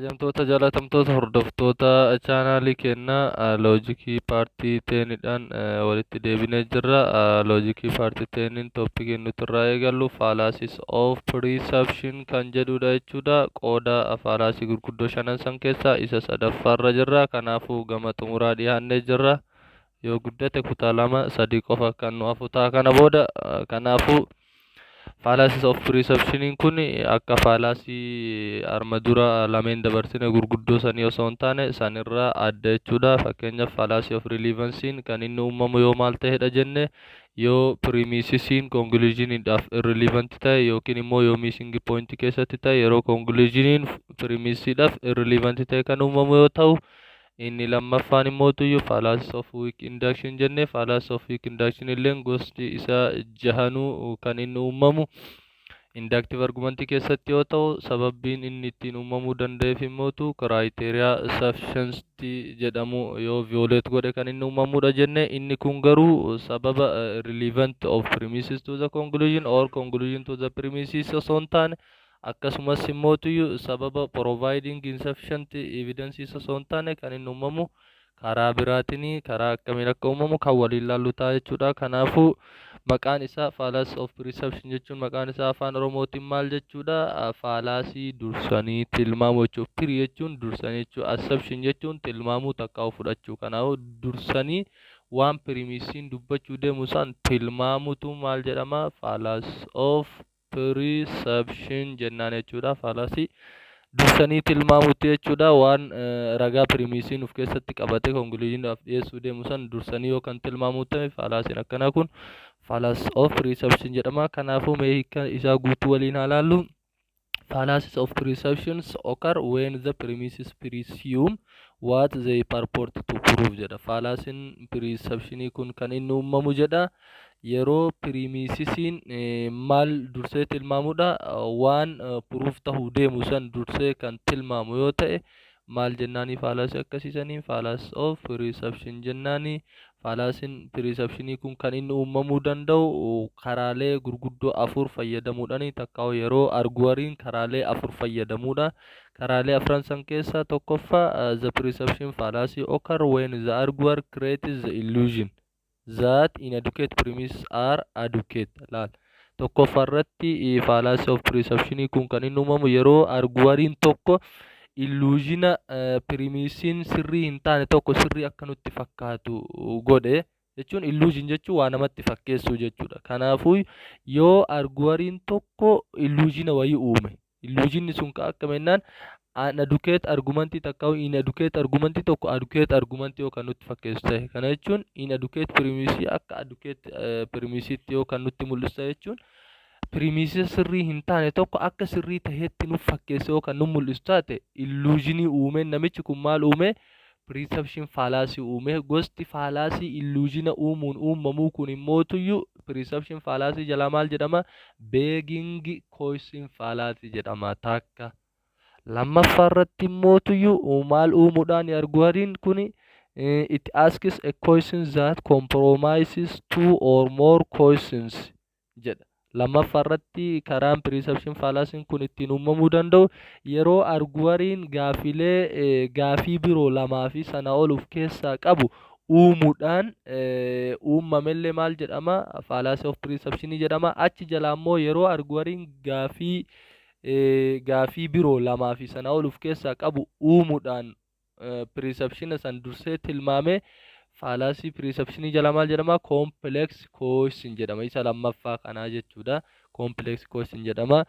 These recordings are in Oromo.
Kabajamtoota, jaalatamtoota hordoftoota chaanaalii keenyaa, loojikii part 10dhaan walitti deebinee jirra. Loojikii part 10iin topiciin nuti irraa eegallu fallacies of presumption kan jedhudha jechuudha. Qooda fallacy gurguddoo shanan san keessaa isa sadaffaarra jirra. Kanaafuu gama xumuraa dhiyaannee jirra. Yoo guddate kutaa lama sadii qofa kan nu hafu ta'a kana booda. Kanaafuu fallacies of presumptioniin kun akka fallacy arma dura lameen dabarsine gurguddoo sanii osoo hin taane sanirraa adda jechuudha. Fakkeenyaaf, fallacy of relevanceiin kan inni uumamu yoo maal ta'edha jenne? Yoo premisesiin conclusioniidhaaf irrelevant ta'e yookiin immoo yoo missing point keessatti ta'e, yeroo conclusioniin premiseiidhaaf irrelevant ta'e kan uumamu yoo ta'u, inni lammaffaan immoo tuyyuu fallacy of weak induction jenne. Fallacy of weak induction illeen gosti isaa jahanuu kan inni uumamu inductive argumentii keessatti yoo ta'u, sababbiin inni ittiin uumamuu danda'eef immootu criteria sufficiency jedhamu yoo violate godhe kan inni uumamudha jenne. Inni kun garuu sababa relevant of premises to the conclusion or conclusion to the premises osoo hin taane, akkasumas immootuyyuu sababa providing insufficient evidence osoo hin taane, kan inni uumamu karaa biraatiin. Karaa akkamiin akka uumamu kan waliin laallu ta'a jechuudha. Kanaafuu maqaan isaa fallacy of presumption jechuun maqaan isaa afaan Oromootiin maal jechuudha? Fallacy dursanii tilmaamuu jechuudha. Pre jechuun dursanii jechuudha. Assumption jechuun tilmaamuu, takkaa fudhachuu. Kanaafuu dursanii waan premiseiin dubbachuu deemu san tilmaamutu maal jedhama? Fallacy of presumption jennaan jechuudha. Fallacy dursanii tilmaamutti jechuudha. Waan ragaa premiseiin of keessatti qabatee conclusioniidhaaf dhiyeessuu deemu san dursanii yoo kan tilmaamuu ta'e, fallacyn akkanaa kun fallacy of presumption jedhama. Kanaafuu mee hiika isaa guutuu waliin haa laallu. Fallacies of presumptions occur when the premises presume what they purport to prove jedha. Fallacyn presumptionii kun kan inni uumamu jedha. Yeroo premisesiin maal dursee tilmaamudha? Waan proof tahuu deemu san dursee kan tilmaamu yoo ta'e maal jennaanii? Fallacy akkasiisanii fallacy of presumption jennaanii. Fallacyn presumptionii kun kan inni uumamuu danda'u karaalee gurguddoo afur fayyadamuudhaani, takka yeroo argueriin karaalee afur fayyadamuudha. Karaalee afran san keessaa tokkoffaa, the presumption fallacy occur when the arguer creates the illusion that inadequate premises are adequate. Laal, tokkoffaa irratti fallacy of presumptionii kun kan inni uumamu yeroo argueriin tokko illusiona premiseiin sirrii hin taane tokko sirrii akka nutti fakkaatu godhe jechuun. Illusion jechuun waa namatti fakkeessuu jechuudha. Kanaafuu yoo argueriin tokko illusiona wayii uume, illusionni sun ka akka jennaan inadequate argumentii takka inadequate argumentii tokko adequate argumentii yoo kan nutti fakkeessu ta'e, kana jechuun inadequate premiseii akka adequate premiseiitti yoo kan nutti mul'isu ta'e jechuun, premiseii sirrii hin taane tokko akka sirrii taheetti nuuf fakkeesse yoo kan nu mul'isu taate, illusionii uume. Namichi kun maal uume? Presumption fallacy uume. Gosti fallacy illusiona uumuun uumamuu kun immootuyyuu presumption fallacy jalaa maal jedhama? Begging question fallacy jedhama. Takka lammaffaa irratti immootuyyuu maal uumuudhaan argueriin kun? It asks a question that compromises two or more questions jedha. Lammaffaa irratti karaan presumption fallacyn kun ittiin uumamuu danda'u yeroo argueriin gaafilee gaafii biroo lamaa fi sana ol of keessaa qabu uumuudhaan uumamellee maal jedhama? Fallacy of presumption jedhama. Achi jala immoo yeroo argueriin gaafii biroo lamaa fi sanaa ol of keessaa qabu uumuudhaan presumptiona san dursee tilmaamee, fallacy presumptionii jala maal jedhama? Complex question jedhama. Isa lammaffaa kanaa jechuudha, complex question jedhama.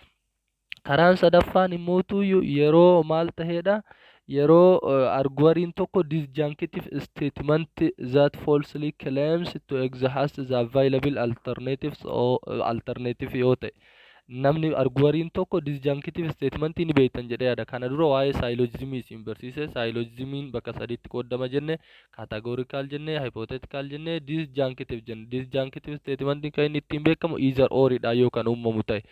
Karaan sadaffaan immootu yeroo maal taheedha? Yeroo argueriin tokko disjunctive statement that falsely claims to exhaust the available alternatives or alternative yoo ta'e. Namni argueriin tokko disjunctive statement ni beektan jedhee yaada. Kana dura waa'ee syllogismii isin barsiise. Syllogismiin bakka sadiitti qoodama jenne: categorical jenne, hypothetical jenne, disjunctive jenne. Disjunctive statement kan inni ittiin beekamu either or dha yoo kan uumamu ta'e.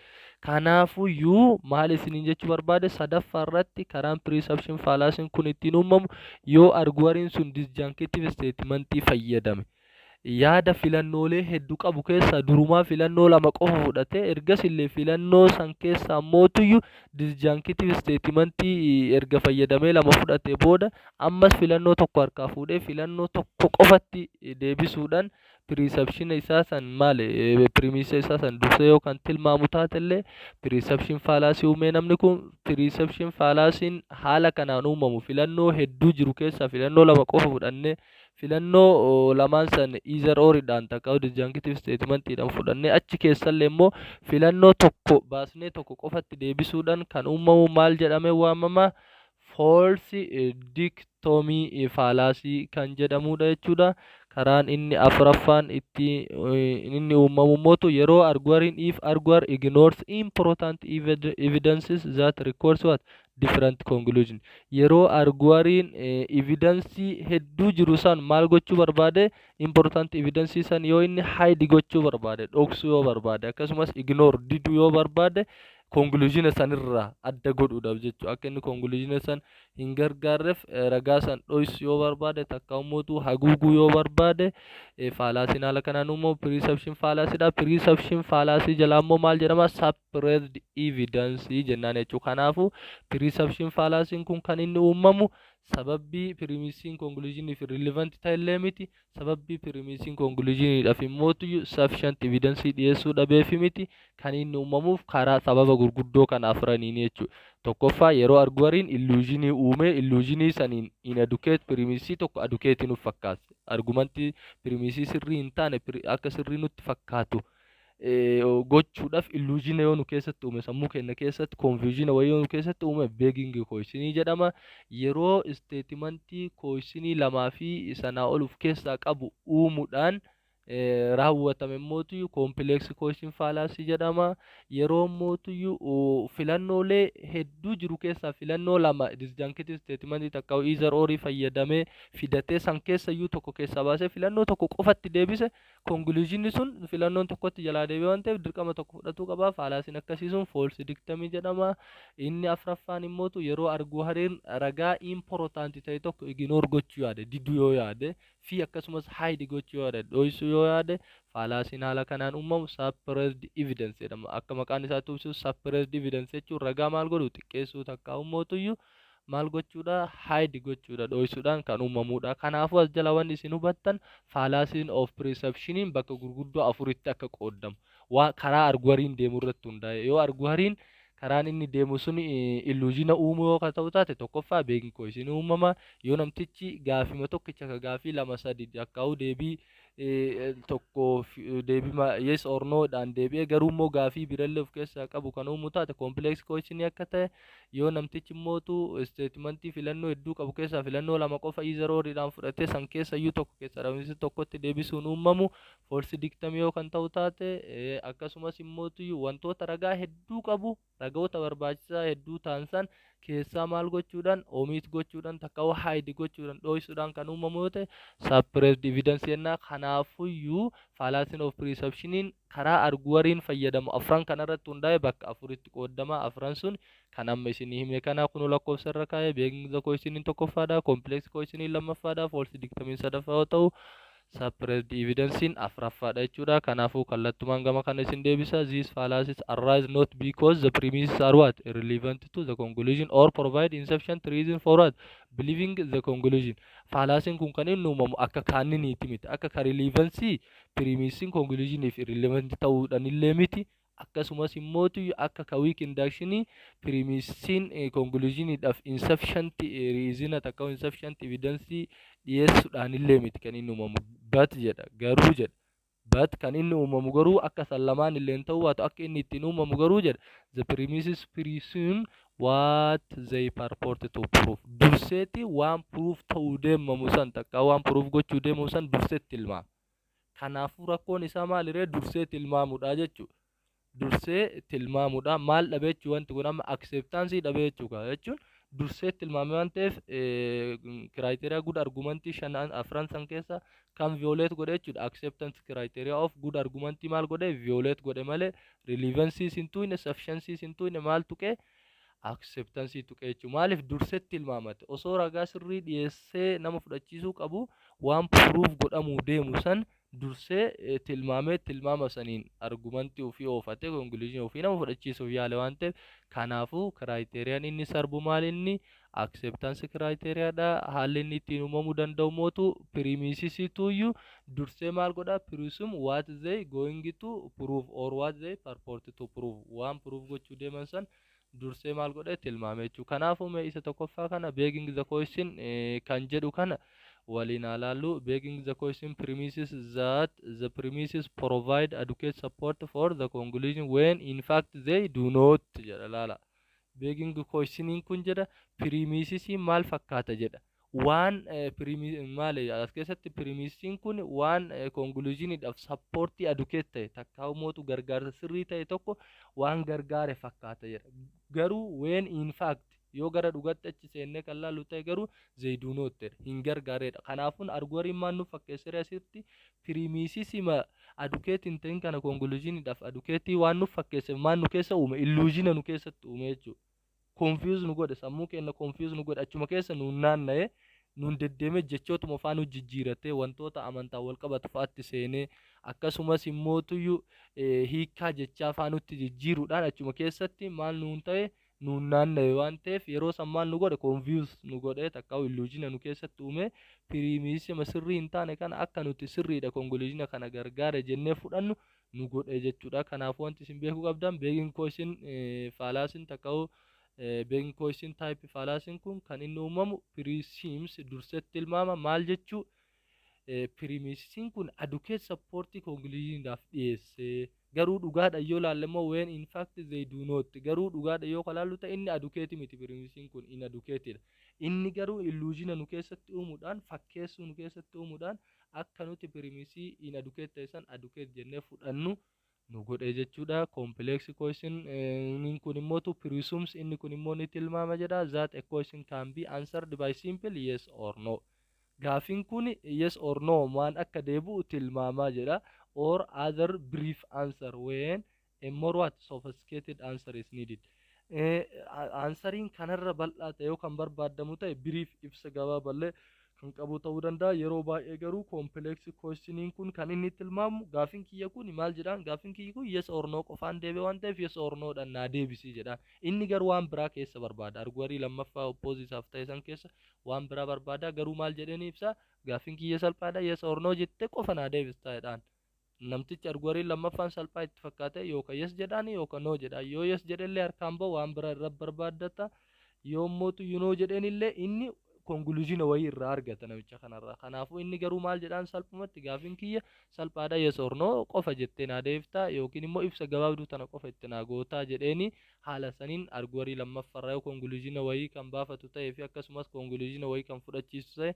Kanaafuyyuu maal isiniin jechuu barbaade? Sadaffaa irratti karaan presumption fallacyn kun ittiin uumamu yoo argueriin sun disjunctive statementii fayyadame. Yaada filannoolee hedduu qabu keessaa durumaa filannoo lama qofa fudhatee, ergas illee filannoo san keessaa mootuyyuu disjunctive statementii erga fayyadamee lama fudhatee booda, ammas filannoo tokko harkaa fuudhee filannoo tokko qofatti deebisuudhaan presumption isaa san, maali, premise isaa san dursee yookaan tilmaamu taatellee presumption fallacy uumee. Namni kun presumption fallacyn haala kanaan uumamu, filannoo hedduu jiru keessaa filannoo lama qofa fudhannee, filannoo lamaan san either oridhaan takka disjunctive statementiidhaan fudhannee, achi keessallee immoo filannoo tokko baasnee tokko qofatti deebisuudhaan kan uumamu maal jedhamee waamama? False dichotomy fallacy kan jedhamudha jechuudha. Karaan inni afuraffaan itti inni uumamu mootu yeroo argueriin, if arguer ignores important evidences that requires what? Different conclusion. Yeroo argueriin evidence hedduu jiru san maal gochuu barbaade? Important evidence san yoo inni hide gochuu barbaade, dhoksuu yoo barbaade, akkasumas ignore, diduu yoo barbaade, conclusion sanirraa adda godhuudhaaf jechuudha. Akka inni conclusion san hin gargaarreef ragaa san dhoksuu yoo barbaade, takka immoo haguuguu yoo barbaade, fallacyn haala kanaan uumamu presumption fallacydha. Presumption fallacy jalaa immoo maal jedhama? Suppressed evidence jennaan jechuudha. Kanaafuu presumption fallacyn kun kan inni uumamu sababbii premisiin conclusioniif relevant ta'ellee miti, sababbii premisiin conclusioniidhaaf immootu sufficient evidence dhiyeessuu dhabeefi miti. Kan inni uumamuuf karaa sababa gurguddoo kana afraniin jechuudha. Tokkoffaa, yeroo argueriin illusionii uumee illusionii saniin inadequate premisii tokko adequate nuuf fakkaate, argumentii premisii sirrii hin taane akka sirrii nutti fakkaatu gochuudhaaf illusiona yoo nu keessatti uume, sammuu keenya keessatti confusiona wayii yoo nu keessatti uume, begging questionii jedhama. Yeroo statementii questionii lamaa fi sanaa ol of keessaa qabu uumuudhaan raawwatame mootuyyuu complex question fallacy jedhama. Yeroo mootuyyuu filannoolee hedduu jiru keessaa filannoo lama disjunctive statementii takka either orii fayyadamee fidatee, san keessa iyyuu tokko keessaa baasee filannoo tokko qofatti deebise, conclusionni sun filannoon tokkotti jalaa deebi'e waan ta'eef dirqama tokko fudhatuu qaba. Fallacyn akkasii sun false dichotomy jedhama. Inni afraffaan immootu yeroo argueriin ragaa important ta'e tokko ignore gochuu yaade, diduu yoo yaade, fi akkasumas hide gochuu yoo yaade, dhoksuu yoo yaade, fallacyn haala kanaan uumamu suppressed evidence jedhama. Akka maqaan isaa ibsu, suppressed evidence jechuun ragaa maal godhu? Xiqqeessuu takka ummootuyyuu maal gochuudha? Hide gochuudha, dhoksuudhaan kan uumamudha. Kanaafuu as jala wanni isin hubattan, fallacyn of presumptioniin bakka gurguddoo afuritti akka qoodamu, waa karaa argueriin deemu irratti hundaa'e. Yoo argueriin karaan inni deemu sun illusiona uumuu yoo ka ta'u taate, tokkoffaa begging question uumama. Yoo namtichi gaafima tokkicha ka gaafii lama sadi akkaa'u deebii tokko deebii yes or no dhaan deebi'ee, garuu immoo gaafii birallee of keessaa qabu kan uumu taate, complex question akka ta'e. Yoo namtichi immootu statementii filannoo hedduu qabu keessaa filannoo lama qofa either oriidhaan fudhatee, san keessa iyyuu tokko keessaa dhabamsiisee tokkotti deebisuun uumamu false dichotomy yoo kan ta'u taate, akkasumas immootu wantoota ragaa hedduu qabu, ragoota barbaachisaa hedduu ta'an san keessaa maal gochuudhaan? Omit gochuudhaan takka hide gochuudhaan, dhoksuudhaan kan uumamu yoo ta'e, suppressed evidence jennaa. Kanaafuyyuu fallacyn of presumptioniin karaa argueriin fayyadamu afran kanarratti hundaa'e bakka afuritti qoodama. Afran sun kan amma isinii hime kana kunu lakkoofsa irra kaa'e. Begging the questioniin tokkoffaadha, complex questioniin lammaffaadha, false dichotomyn sadaffaa yoo ta'u, suppressed evidencein afuraffaadha jechuudha. Kanaafuu kallattumaan gama kana isin deebisa. These fallacies arise not because the premises are what? Irrelevant to the conclusion or provide insufficient reason for what? Believing the conclusion. Fallacyn kun kan inni uumamu akka kaanniniiti miti. Akka ka relevancy premisiin conclusioniif irrelevant ta'uudhaan illee miti. Akkasumas immootu akka ka weak inductionii premisiin conclusioniidhaaf insufficient reason takka insufficient evidence dhiyeessuudhaan illee miti kan inni uumamu. But jedha garuu jedha. But kan inni uumamu garuu akka san lamaan illee ta'uu baatu, akka inni ittiin uumamu garuu jedha, the premises presume what they purport to prove. Durseeti waan proof ta'uu deemamu san takka waan proof gochuu deemamu san durseetti tilmaama. Kanaafuu rakkoon isaa maaliree? Dursee tilmaamudha jechuudha. Dursee tilmaamudha. Maal dhabe jechuu? Wanti kun amma acceptance dhabe jechuudha. Jechuun dursee tilmaame waan ta'eef criteria good argumentii shanan afran san keessa kan violate godhe jechuudha. Acceptance criteria of good argumentii maal godhe? Violate godhe malee relevancy hin tuqne, sufficiency hin tuqne. Maal tuqe? Acceptance tuqe jechuudha. Maaliif? Dursee tilmaamate. Osoo ragaa sirrii dhiyeessee nama fudhachiisuu qabu, waan proof godhamuu deemu san Dursee tilmaamee tilmaama saniin argumentii ofii oofatee conclusionii ofii nama fudhachiisuuf yaale waan ta'eef, kanaafuu criteriaan inni sarbu maal? Inni acceptance criteriadha. Haalli inni ittiin uumamuu danda'u mootu premisesituyyuu dursee maal godha? Presume what they going to prove or what they purport to prove. Waan prove gochuu deeman san dursee maal godhe? Tilmaame jechuudha. Kanaafuu mee isa tokkoffaa kana, begging the question kan jedhu kana waliin haa laallu. Begging the question premises that the premises provide adequate support for the conclusion when in fact they do not jedha. Laala, begging questioniin kun jedha, premisesiin maal fakkaata jedha. Waan maali as keessatti premisesiin kun waan conclusioniidhaaf supportii adequate ta'e takkaa mootu gargaarsa sirrii ta'e tokko waan gargaare fakkaata jedha. Garuu when in fact, yoo gara dhugatti achi seennee kan laallu ta'e garuu, they do not jedha, hin gargaaredha. Kanaafuu argueriin maal nuuf fakkeessere? Asitti premisesima adequate hin ta'in kana conclusioniidhaaf adequate waan nuuf fakkeesse maal nu keessa uume? Illusiona nu keessatti uume jechuudha. Confuse nu godhe, sammuu keenya confuse nu godhe. Achuma keessa nuun naanna'ee, nuun deddeemee, jechootuma faa nu jijjiiratee, wantoota amantaa wal qabatu fa'aatti seenee, akkasumas immootuyyuu hiikkaa jechaa faa nutti jijjiiruudhaan achuma keessatti maal nuun ta'e? Nuun naanna'e waan ta'eef, yeroo san maal nu godhe? Confuse nu godhe, takka illusiona nu keessatti uume. Premisema sirrii hin taane kana akka nuti sirriidha, conclusiona kana gargaare jennee fudhannu nu godhe jechuudha. Kanaafuu wanti isin beekuu qabdan, begging question fallacyn takka begging question type fallacyn kun kan inni uumamu presumes, dursetti tilmaama. Maal jechuu? Premisesiin kun adequate supportii conclusioniidhaaf dhiyeesse, garuu dhugaadha yoo laalle immoo, when in fact they do not, garuu dhugaadha yoo kalaallu ta'e inni adequate miti. Premisesiin kun inadequatedha. Inni garuu illusiona nu keessatti uumuudhaan, fakkeessuu nu keessatti uumuudhaan, akka nuti premisii inadequate ta'e san adequate jennee fudhannu nu godhe jechuudha. Complex question inni kun immoo presumes, inni kun immoo ni tilmaama jedha, that a question can be answered by simple yes or no. Gaafiin kun yes or no waan akka deebi'u tilmaamaa jedha, or other brief answer when a more what sophisticated answer is needed. Answeriin kanarra bal'aa ta'e yoo kan barbaadamu ta'e, brief, ibsa gabaaballee kan qabu ta'uu danda'a. Yeroo baay'ee garuu complex questioniin kun kan inni tilmaamu, gaafiin kiyya kun maal jedhaan, gaafiin kiyya kun yes or no qofaan deebi'e waan ta'eef yes or no dhaan naa deebisii jedhaan. Inni garuu waan biraa keessa barbaada. Arguerii lammaffaa opposite ta'e san keessa waan biraa barbaada. Garuu maal jedhanii ibsa? Gaafiin kiyya salphaadha, yes or no jettee qofa naa deebistaa jedhaan. Namtichi argueriin lammaffaan salphaa itti fakkaate yookaan yes jedhaan yookaan no jedhaan. Yoo yes jedhellee harkaan bahu, waan biraa irra barbaaddata. Yoo mootu no jedheenillee inni conclusiona wayii irraa argata namicha kanarraa. Kanaafuu inni garuu maal jedhaan? Salphumatti gaafiin kiyya salphaadha, yes or no qofa jettee naa deebiftaa yookiin immoo ibsa gabaabduu tana qofa itti naa gootaa jedheeni. Haala saniin arguerii lammaffaarraa yoo conclusiona wayii kan baafatu ta'ee fi akkasumas conclusiona wayii kan fudhachiisu ta'e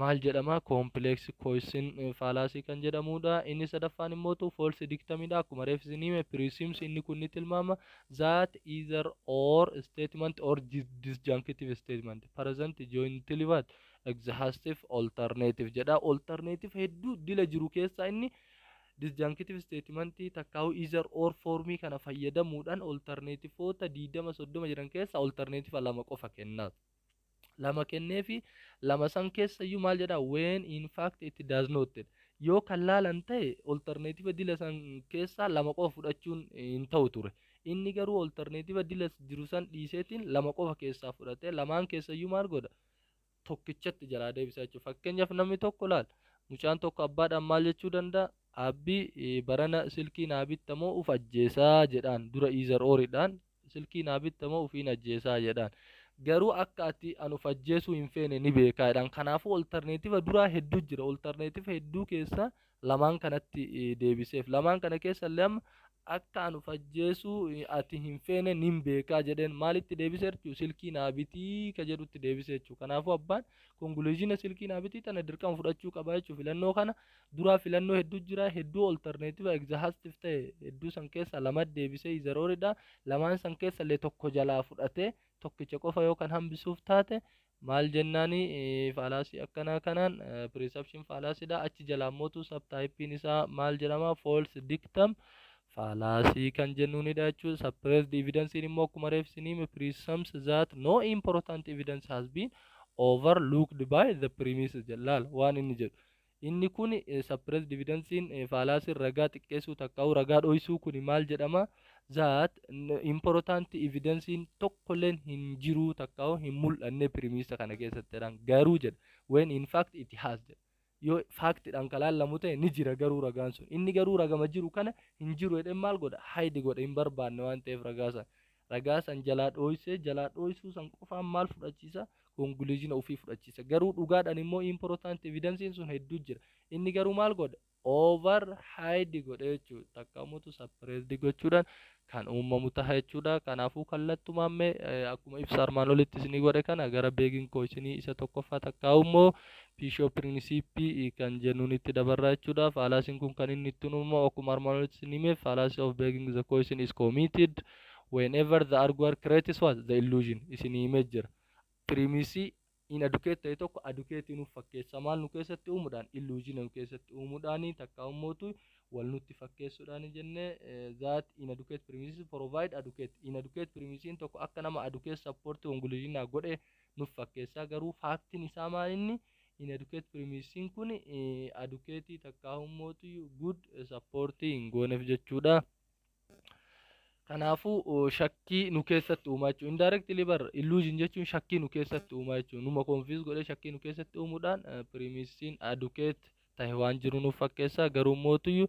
maal jedhama? Complex question fallacy kan jedhamudha. Inni sadaffaan immootu false dichotomydha. Akkuma reef isin hime, presumes, inni kun ni tilmaama, that either or statement or disjunctive statement present jointly what exhaustive alternative jedha. Alternative hedduu dila jiru keessaa inni disjunctive statementii takkaa'u either or formii kana fayyadamuudhaan alternativeoota 20, 30 jiran keessa alternative lama qofa kennaa. Lama kenneefi lama san keessa iyyuu maal jedha? When in fact it does not jedha. Yoo kan laalan ta'e alternative dila san keessaa lama qofa fudhachuun hin ta'u ture. Inni garuu alternative dila jiru san dhiiseetiin lama qofa keessaa fudhate. Lamaan keessa iyyuu maal godha? Tokkichatti jalaa deebisa jechuudha. Fakkeenyaaf namni tokko, laal, mucaan tokko abbaadhaan maal jechuu danda'a? Abbii, barana silkii naa bittamoo uf ajjeesaa jedhaan. Dura either oridhaan silkii naa bittamoo ufiin ajjeesaa jedhaan. Garuu akka ati an uf ajjeesuu hin feene ni beekaa jedhaan. Kanaafuu alternative duraa hedduu jira. Alternative hedduu keessa lamaan kanatti deebiseef. Lamaan kana keessa illee amma akka an uf ajjeesuu ati hin feene nin beekaa jedheen. Maalitti deebisee jechuudha? Silkii naa bitii ka jedhutti deebisee jechuudha. Kanaafuu abbaan conclusiona silkii naa bitii tana dirqama fudhachuu qaba jechuudha. Filannoo kana duraa filannoo hedduu jira, hedduu alternative exhaustive ta'e hedduu san keessa lama deebisee either oridha. Lamaan san keessa illee tokko jalaa fudhatee tokkicha qofa yoo kan hambisuuf taate maal jennaani fallacy akkanaa kanaan? Presumption fallacydha. Achi jalaa mootu subtypeiin isaa maal jedhama? False dichotomy fallacy kan jennuunidha jechuudha. Suppressed evidencein immoo akkuma reef isinii presumes that no important evidence has been overlooked by the premises jedha. Laal waan inni jedhu. Inni kun suppressed evidencein, fallacyn ragaa xiqqeessuu takkaa'u ragaa dhoksuu kun maal jedhama? That important evidencein tokkolleen hin jiru takkaa'u hin mul'anne premise kana keessatti jedhan garuu jedha. When in fact it has jedha. Yoo factidhaan kan laallamu ta'e ni jira, garuu ragaan sun inni garuu ragama jiru kana hin jiru jedhee maal godha? Hide godha. Hin barbaanne waan ta'eef ragaa san jalaa dhoksee, jalaa dhoksuu san qofaan maal fudhachiisa? Conclusion ofii fudhachiisa. Garuu dhugaadhaan immoo important evidencein sun hedduu jira. Inni garuu maal godha? Over hide godhe jechuudha. Takka immoo suppressed gochuudhaan kan uumamu taha jechuudha. Kanaafuu kallattumaan mee akkuma ibsa armaan olitti isinii godhe kana gara begging questionii isa tokkoffaa takkaa immoo Pseudo principle kan jennuun itti dabarra jechuudha. Fallacyn kun kan inni ittiin uumamu akkuma armaan olitti isinii hime, fallacy of begging the question is committed whenever the arguer creates what? The illusion isinii himee jira. Premise inadequate ta'e tokko adequate nuuf fakkeessa. Maal nu keessatti uumuudhaan? Illusion nu keessatti uumuudhaani takka ummootu wal nutti fakkeessuudhaan jennee. That inadequate premises provide adequate. Inadequate premisiin tokko akka nama adequate support conclusion godhe nuuf fakkeessa, garuu factiin isaa maal? Inni inadequate premisiin kun adequate takka ummootu good support hin gooneef jechuudha. Kanaafuu shakkii nu keessatti uumaa jechuudha. Indirectly bar illusion jechuun shakkii nu keessatti uumaa jechuudha. Numa confuse godhee shakkii nu keessatti uumuudhaan premisiin adequate ta'e waan jiru nuuf fakkeessa. Garuu mootuyyuu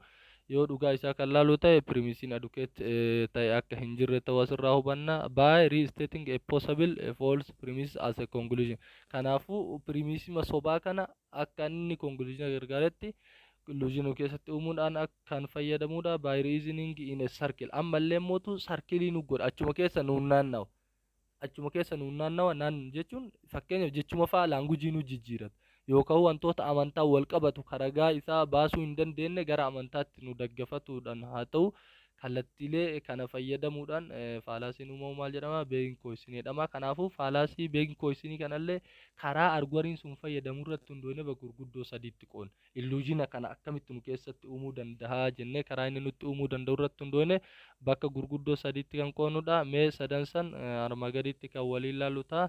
yoo dhugaa isaa kan laalu ta'e premisiin adequate ta'e akka hin jirre ta'uu asirraa hubanna. By restating a possible false premise as a conclusion. Kanaafuu premisii sobaa kana akka inni conclusion gargaaretti illusion keessatti uumuudhaan kan fayyadamudha. By reasoning in a circle. Ammallee mootu circleii nu godha. Achuma keessa nuun naannawa. Achuma keessa nuun naannawa naan jechuun fakkeenyaaf jechuma fa'aa languageii nu jijjiirata. Yookaan wantoota amantaa wal qabatu karagaa isaa baasuu hin dandeenye gara amantaatti nu daggafatuudhaan haa ta'u, kallattiilee kana fayyadamuudhaan fallacyn uumamu maal jedhama? Begging question jedhama. Kanaafuu fallacy begging questionii kanallee karaa argueriin sun fayyadamu irratti hundoofne bakka gurguddoo sadiitti qoodna. Illusiona kana akkamitti nu keessatti uumuu danda'a jennee karaa inni nutti uumuu danda'u irratti hundoofne bakka gurguddoo sadiitti kan qoonnudha. Mee sadan san armaa gaditti kan waliin ilaallu ta'a.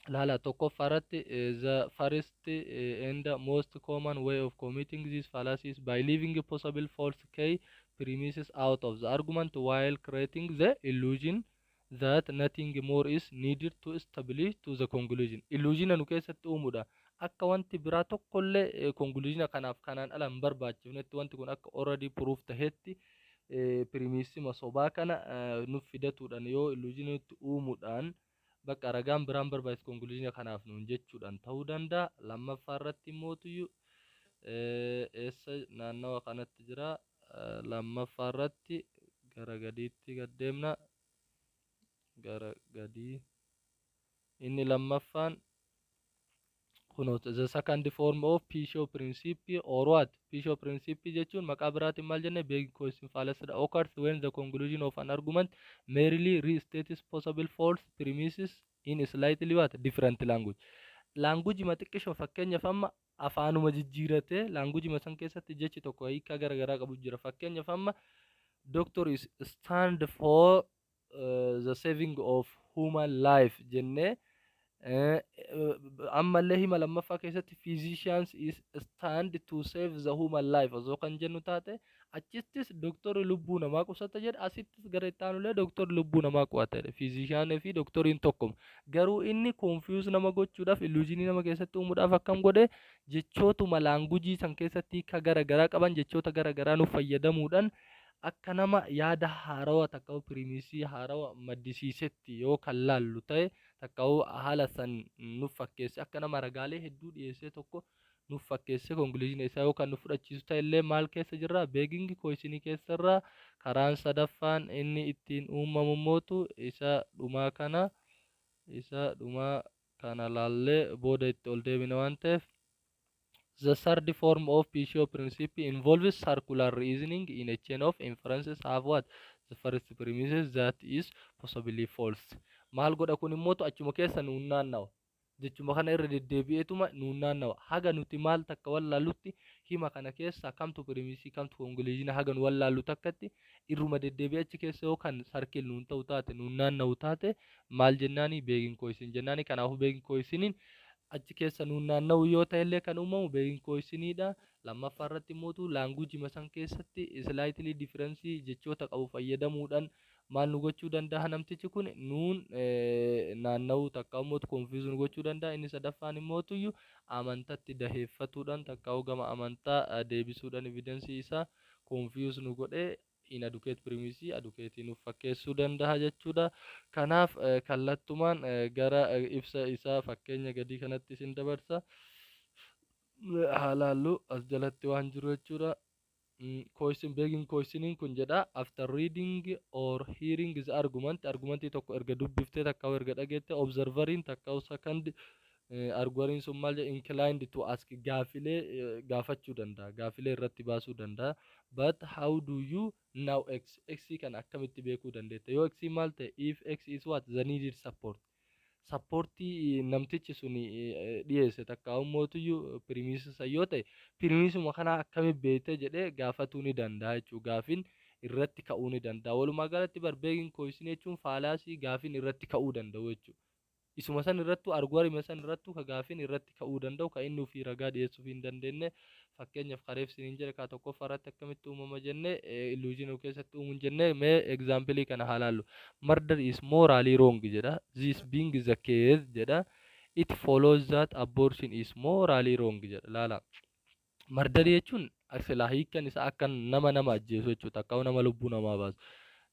Laala, tokkoffaa irratti, the first and most common way of committing these fallacies by leaving possible false key premises out of the argument while creating the illusion that nothing more is needed to establish to the conclusion. Illusion nu keessatti uumuudha. Akka wanti biraa tokkollee conclusion kanaaf kanaan ala hin barbaachifnetti, wanti kun akka already proof tahetti premisima sobaa kana nuuf fidatuudhaan yoo illusion nutti uumuudhaan bakka ragaan biraan barbaachisu conclusion kanaaf nuun jechuudhaan ta'uu danda'a. Lammaffaa irratti immootuyyuu eessa naannawa kanatti jira? Lammaffaa irratti gara gadiitti gad deemna. Gara gadii inni lammaffaan kunoot, the second form of Pseudo principle or what? Pseudo principle jechuun maqaa biraatiin maal jenne? Begging question fallacy occurs when the conclusion of an argument merely restates possible false premises in slightly what? Different language. Language ma xiqqishoo, fakkeenyaaf amma afaanuma jijjiiratee languageuma san keessatti jechi tokko hiikaa garaagaraa qabu jira. Fakkeenyaaf amma doctor is stand for the saving of human life jennee, ammallee hima lammaffaa keessatti physicians is stand to save the human life osoo kan jennu taate, achittis doktorri lubbuu namaa qusata jedha, asittis gara itti aanullee doktorri lubbuu namaa qu'ata jedha. Physician fi doktoriin tokkuma, garuu inni confuse nama gochuudhaaf, illusionii nama keessatti uumuudhaaf akkam godhe? Jechootuma languageii san keessatti hiika gara garaa qaban, jechoota gara garaa nuuf fayyadamuudhaan akka nama yaada haarawaa takka premisii haarawaa maddisiisetti yoo kan laallu ta'e, takka haala san nuuf fakkeesse, akka nama ragaalee hedduu dhiyeessee tokko nuuf fakkeesse conclusion isaa yoo kan nu fudhachiisu ta'e illee maal keessa jirra? Begging questionii keessa irra. Karaan sadaffaan inni ittiin uumamu mootu isa dhumaa kana laallee booda itti ol deebina waan ta'eef. The third form of Pseudo principle involves circular reasoning in a chain of inferences have what? The first premises that is possibly false. Maal godha kun immoo? Achuma keessa nuun naannawa. Jechuma kana irra deddeebi'eetuma nuun naannawa. Haga nuti maal takka wallaallutti, hima kana keessa kamtu premisii kamtu conclusion haga nu wallaallu takkatti irruma deddeebi'ee achi keessa yoo kan circle nuun ta'u taate, nuun naanna'u taate, maal jennaani? Begging question jennaani. Kanaafuu begging questioniin Achi keessa nuun naanna'u yoo ta'ellee kan uumamu begging questioniidha. Lammaffaa irratti immoo languageuma san keessatti slightly difference jechoota qabu fayyadamuudhaan maal nu gochuu danda'a? Namtichi kun nuun naanna'uu takka immoo confuse nu gochuu danda'a. Inni sadaffaan immoo amantatti daheeffatuudhaan takka gama amantaa deebisuudhaan evidence isaa confuse nu godhee inadequate premise adequate nuuf fakkeessuu danda'a jechuudha. Kanaaf kallattumaan gara ibsa isaa fakkeenya gadii kanatti isin dabarsa. Haalaallu as jalatti waan jiru jechuudha. Question, begging questioniin kun jedha, after reading or hearing the argument, argumentii tokko erga dubbiftee takka erga dhageette, observeriin takka second argueriin sun maal jedha? Inclined to ask, gaafilee gaafachuu danda'a, gaafilee irratti baasuu danda'a. But how do you know x? X kana akkamitti beekuu dandeetta? Yoo x maal ta'e, if x is what the needed support, supportii namtichi sun dhiyeesse takka ummootuyyuu premise yoo ta'e, premiseuma kana akkamitti beekte jedhee gaafatuu ni danda'a jechuudha. Gaafin irratti ka'uu ni danda'a. Walumaa galatti bar begging question jechuun fallacy gaafin irratti ka'uu danda'u jechuudha. Isuma san irrattu, arguerima san irrattu ka gaafin irratti ka'uu danda'u, ka inni ofii ragaa dhiyeessuuf hin dandeenye. Fakkeenyaaf kareef siniin jedhe kaa, tokkoffaa irratti akkamitti uumama jenne? Illusionii keessatti uumuun jenne. Mee example kana haa laallu. Murder is morally wrong jedha. This being the case jedha, it follows that abortion is morally wrong jedha. Laala, murder jechuun silaa hiikkan isaa akka nama nama ajjeesu jechuudha, akka nama lubbuu namaa baasu.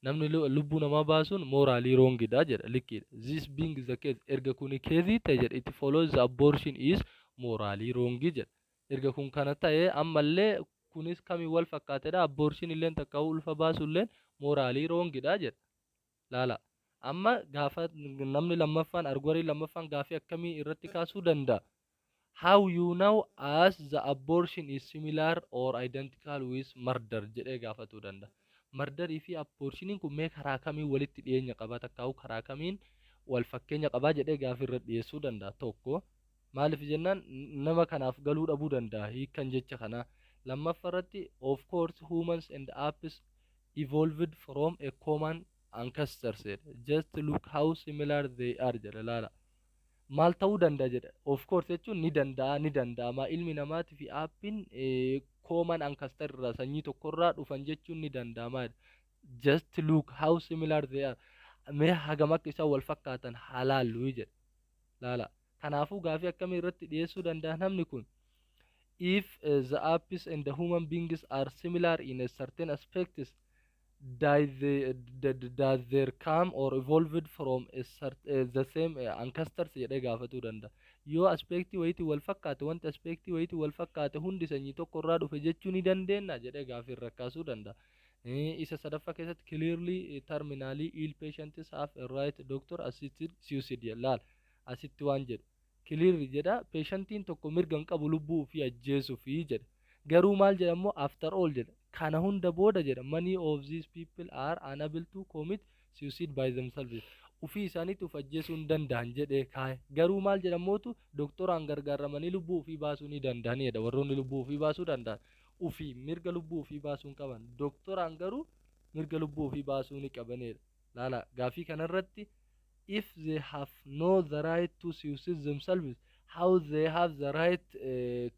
Namni lubbuu namaa baasuun morally wrongidha jedha, likkiidha. This being the case, erga kuni case ta'e jedha, it follows the abortion is morally wrong jedha. Erga kun kana ta'e, ammallee kunis kamii wal fakkaatedha? Abortion illeen takka ulfa baasulleen morally wrongidha jedha. Laala, amma gaafa namni lammaffaan, arguerii lammaffaan, gaafii akkamii irratti kaasuu danda'a? How you know as the abortion is similar or identical with murder jedhee gaafatuu danda'a. Murderii fi abortioniin kun mee karaa kamiin walitti dhiyeenya qaba, takkaa'u karaa kamiin wal fakkeenya qabaa jedhee gaafii irra dhiyeessuu danda'a. Tokko, maaliif jennaan nama kanaaf galuu dhabuu danda'a hiikkan jecha kanaa. Lammaffaa irratti, of course humans and apes evolved from a common ancestors jedha. Just look how similar they are jedha. Laala, maal ta'uu danda'a jedha. Of course jechuun ni danda'a, ni danda'ama, ilmi namaatii fi apeiin common ancestor irraa, sanyii tokkorraa dhufan jechuun ni danda'ama. Just look how similar they are, mee hagam akka isaan wal fakkaatan haa laallu jedha. Laala, kanaafuu gaafii akkamii irratti dhiyeessuu danda'a namni kun? If the apes and the human beings are similar in a certain aspects, does there come or evolved from the same ancestors jedhee gaafatuu danda'a. Yoo aspectii wayitii wal fakkaate, wanti aspectii wayitii wal fakkaate hundi sanyii tokko irraa dhufe jechuu ni dandeenya jedhee gaafii irra kaasuu danda'a. Isa sadaffaa keessatti, clearly terminally ill patients have a right doctor assisted suicide. Laal, asitti waan jedhu clearly jedha, patientiin tokko mirga hin qabu lubbuu ofii ajjeesuufi jedha. Garuu maal jedha immoo? After all jedha, kana hunda booda jedha, many of these people are unable to commit suicide by themselves, ufii isaaniitti uf ajjeesuu hin danda'an jedhee kaa'e. Garuu maal jedhamootu? Doktoraan gargaaramanii lubbuu ofii baasuu ni danda'anidha. Warroonni lubbuu ofii baasuu danda'an ufii mirga lubbuu ofii baasuu hin qaban, doktoraan garuu mirga lubbuu ofii baasuu ni qabanidha. Laala, gaafii kanarratti, if they have no the right to suicide themselves, how they have the right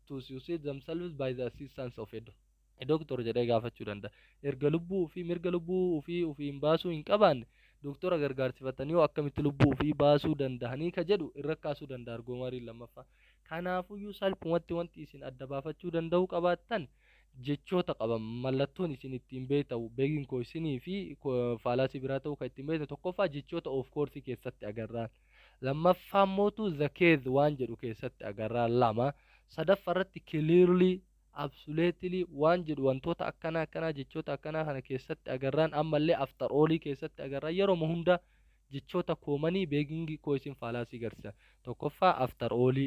to suicide themselves by the assistance of a doctor jedhee gaafachuu danda'a. Erga lubbuu ofii, mirga lubbuu ofii ofiin baasuu hin qabaanne, doktora gargaarsifatanii yoo akkamitti lubbuu ofii baasuu danda'anii ka jedhu irra kaasuu danda'a argumeriin lammaffaa. Kanaafuyyuu salphumatti wanti isin adda baafachuu danda'uu qabaattan jechoota qaban, mallattoon isin ittiin beektamu begging questionii fi fallacy biraa ta'uu kan ittiin beektan, tokkoffaa jechoota of course keessatti agarraan, lammaffaa mootu the case waan jedhu keessatti agarraan lama, sadaffaa irratti clearly, absolutely waan jedhu, wantoota akkanaa akkanaa, jechoota akkanaa kana keessatti agarraan, ammallee after all keessatti agarraan. Yeroo hunda jechoota commonii begging question fallacy garsiisa, tokkoffaa after all,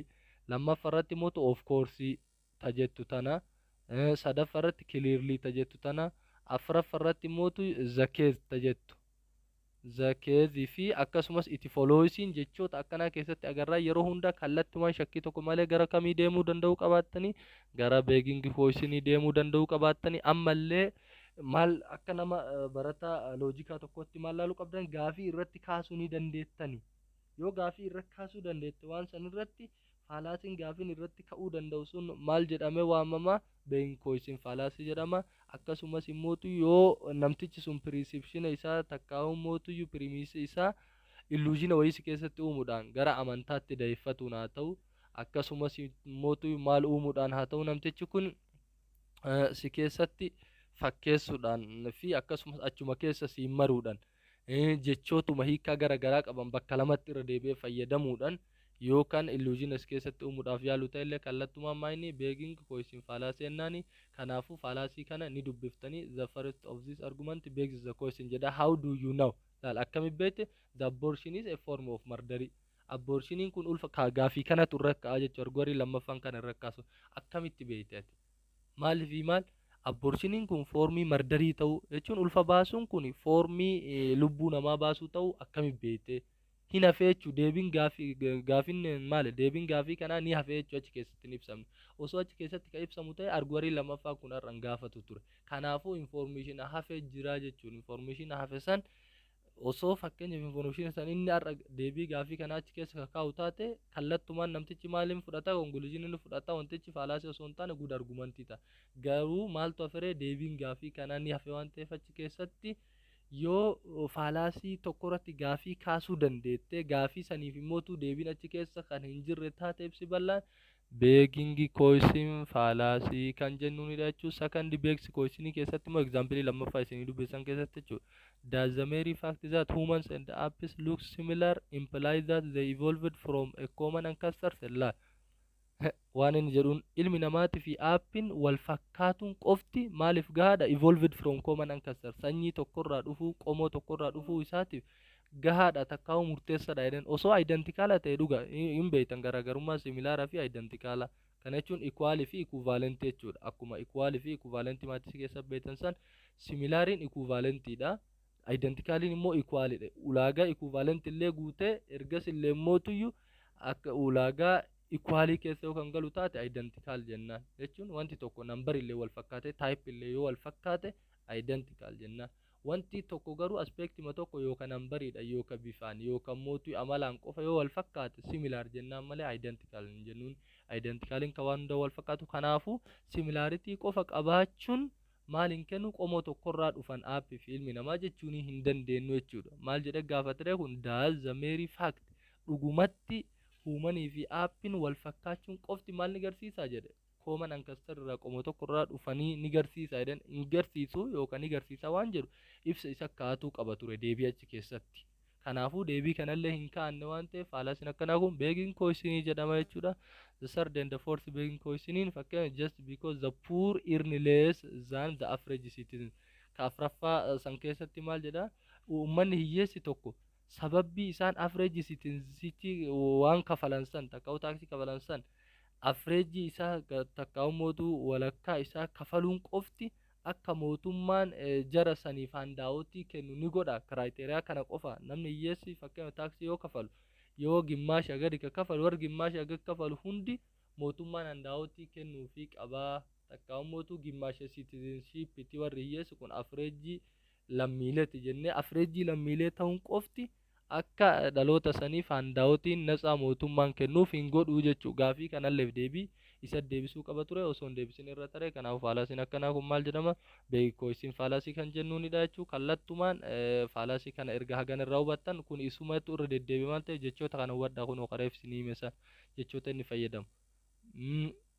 lammaffaa irratti mootu of course tajettu tana, sadaffaa irratti clearly tajettu tana, afuraffaa irratti mootu the case tajettu, the case fi akkasumas it followsiin jechoota akkanaa keessatti agarraa. Yeroo hunda kallattumaan shakkii tokko malee gara kamii deemuu danda'uu qabaattanii? Gara begging questionii deemuu danda'uu qabaattanii. Ammallee maal, akka nama barataa loojikaa tokkotti maal laaluu qabdan? Gaafii irratti kaasuu ni dandeettani. Yoo gaafii irratti kaasuu dandeette waan san irratti Fallacyn gaafiin irratti ka'uu danda'u sun maal jedhamee waamama? Begging question fallacy jedhama. Akkasumas immootu yoo namtichi sun perceptiona isaa takkaa'u mootuyyuu premise isaa illusiona wayii si keessatti uumuudhaan gara amantaatti daheeffatuun haa ta'u, akkasumas immootu maal uumuudhaan haa ta'u, namtichi kun si keessatti fakkeessuudhaan fi akkasumas achuma keessa siin maruudhaan, jechootuma hiikaa gara garaa qaban bakka lamatti irra deebi'ee fayyadamuudhaan yookaan illusiona si keessatti uumuudhaaf yaalu ta'ellee, kallattumaan maayini begging question fallacy jennaani. Kanaafuu fallacy kana ni dubbiftanii. The first of this argument begs the question jedha. How do you know, laal, akkami beekte, the abortion is a form of murder? Abortioniin kun ulfa gaafii kanatu irra ka'a jechuudha. Argumentii lammaffaan kana irra kaasu, akkamitti beekte ati maaliif maal abortioniin kun formii murderii ta'uu jechuun, ulfa baasuun kun formii lubbuu namaa baasuu ta'uu akkamitti beekte? Hin hafee jechuu. Deebiin gaafii, gaafiin maali, deebiin gaafii kanaa ni hafee jechuu. Achi keessatti hin ibsamne. Osoo achi keessatti kan ibsamu ta'e, argumentii lammaffaa kun har'a hin gaafatu ture. Kanaafuu information hafee jira jechuun, information hafe san osoo fakkeenyaaf information san inni har'a deebii gaafii kanaa achi keessa kakaa'u taate, kallattumaan namtichi maaliin fudhata? Conclusionii ni fudhata. Wantichi fallacy osoo hin taane good argumentii ta'a. Garuu maaltu hafere? Deebiin gaafii kanaa ni hafe waan ta'eef, achi keessatti yoo fallacy tokko irratti gaafii kaasuu dandeette, gaafii saniif immootu deebiin achi keessa kan hin jirre taate, ibsi bal'aan begging question fallacy kan jennuunidha jechuudha. Second begs questionii keessatti immoo example lammaffaa isinii dubbisan keessatti jechuudha. Does the mere fact that humans and apes look similar imply that they evolved from a common ancestor? Laal, waan inni jedhuun, ilmi namaatii fi apeiin wal fakkaatuun qofti maaliif gahaadha? Evolved from common ancestor, sanyii tokkorraa dhufuu, qomoo tokkorraa dhufuu isaatiif gahaadha takkaa'u murteessaadha jedhan. Osoo identicala ta'e dhuga hin beektan garaagarummaa similaraa fi identicala kana jechuun equalii fi equivalentii jechuudha. Akkuma equalii fi equivalentii mathsii keessa beektan san, similariin equivalentiidha, identicaliin immoo equalidha. Ulaagaa equivalentii illee guutee ergas illee mootuyyuu akka ulaagaa equalii keessa yoo kan galu taate identical jennaan jechuun, wanti tokko number illee wal fakkaate, type illee yoo wal fakkaate identical jennaan. Wanti tokko garuu aspectima tokko yookaan numberiidha yookaan bifaan yookaan mootuu amalaan qofa yoo wal fakkaate similar jennaan malee identical hin jennuun. Identicaliin kan waan hunda wal fakkaatu. Kanaafuu similarity qofa qabaachuun maal hin kennu? Qomoo tokkorraa dhufan apeii fi ilmi namaa jechuun hin dandeenyu jechuudha. Maal jedhee gaafatee kun? Does the mere fact, dhugumatti humanii fi apeiin wal fakkaachuun qofti maal ni garsiisaa jedhe? Common ancestor irraa, qomoo tokko irraa dhufanii ni garsiisa jedhan. Hin garsiisu yookaan ni garsiisa waan jedhu ibsa isa kaatuu qaba ture deebii achi keessatti. Kanaafuu deebii kanallee hin kaa'anne waan ta'eef, fallacyn akkanaa kun begging questionii jedhama jechuudha. The third and the fourth begging questioniin, fakkeenya, just because the poor earn less than the average citizen. Ka afraffaa san keessatti maal jedha? Uummanni hiyyeessi tokko sababbii isaan average citizenitti waan kafalan san, takkaa'u taaksii kafalan san, average isaa takkaa'u mootuu walakkaa isaa kafaluun qofti akka mootummaan jara saniif handoutii kennu ni godha? Criteria kana qofa namni hiyyeessi fakkeenya taaksii yoo kafalu, yoo gimmaasha gadi ka kafalu, warri gimmaasha gadi kafalu hundi mootummaan handoutii kennuufii qabaa, takkaa'u mootuu gimmaasha citizenshipitti warri hiyyeessi kun average lammiileeti jennee, average lammiilee ta'uun qofti akka dhaloota saniif handoutiin natsaa mootummaan kennuuf hin godhuu jechuu. Gaafii kanalleef deebii isa deebisuu qaba ture, osoo hin deebisin irra tare. Kanaaf fallacyn akkanaa kun maal jedhama? Begging question fallacy kan jennuunidha jechuu. Kallattumaan fallacy kana erga hagan irraa hubattan, kun isumatu irra deddeebi maal ta'e, jechoota kana hubadhaa. Kun qareef isinii hime san jechoota inni fayyadamu,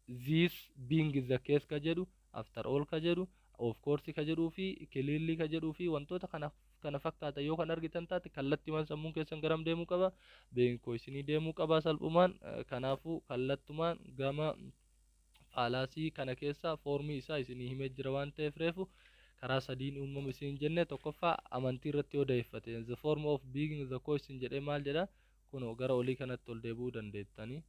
this being the case ka jedhu, after all ka jedhu, of course ka jedhuu fi clearly ka jedhuu fi wantoota kana kana fakkaata yoo kan argitan taate, kallattiimaan sammuun keessan garam deemuu qaba? Begging questionii deemuu qaba salphumaan. Kanaafuu kallattumaan gama fallacy kana keessa formii isaa isinii himee jira waan ta'eef, reefu karaa sadiin uumamu isin jenne. Tokkoffaa, amantii irratti yoo da'eeffate, the form of begging the question jedhee maal jedha? Kunoo gara olii kanatti ol deebi'uu dandeettanii,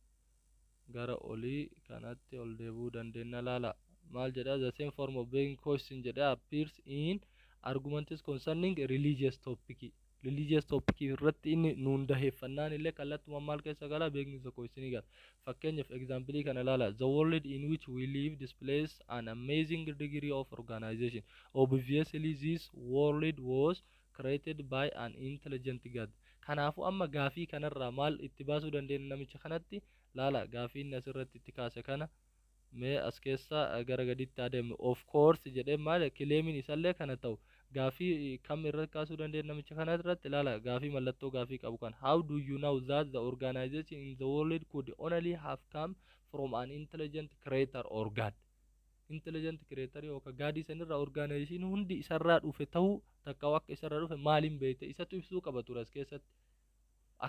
gara olii kanatti ol deebi'uu dandeenya. Laala, maal jedha? The same form of begging question jedhee appears in arguments concerning religious topic. Religious topic irratti inni nuun daheeffannaan illee kallattumaan maal keessa gala? Begging the question gala. Fakkeenyaaf example kana ilaala. The world in which we live displays an amazing degree of organization. Obviously this world was created by an intelligent God. Kanaafuu amma gaafii kanarraa maal itti baasuu dandeenya namicha kanatti? Laala, gaafii inni asirratti itti kaase kana mee as keessa gara gaditti adeemnu. Of course jedhee maal claimiin isallee kana ta'u, gaafii kam irratti kaasuu dandeenya namicha kana irratti? Ilaala, gaafii mallattoo gaafii qabu kan: "How do you know that the organization in the world could only have come from an intelligent creator or God?" Intelligent creator yookaan Godii sanirraa organization hundi isarraa dhufe ta'uu takka akka isarraa dhufe maaliin beekte? Isatu ibsuu qaba ture as keessatti.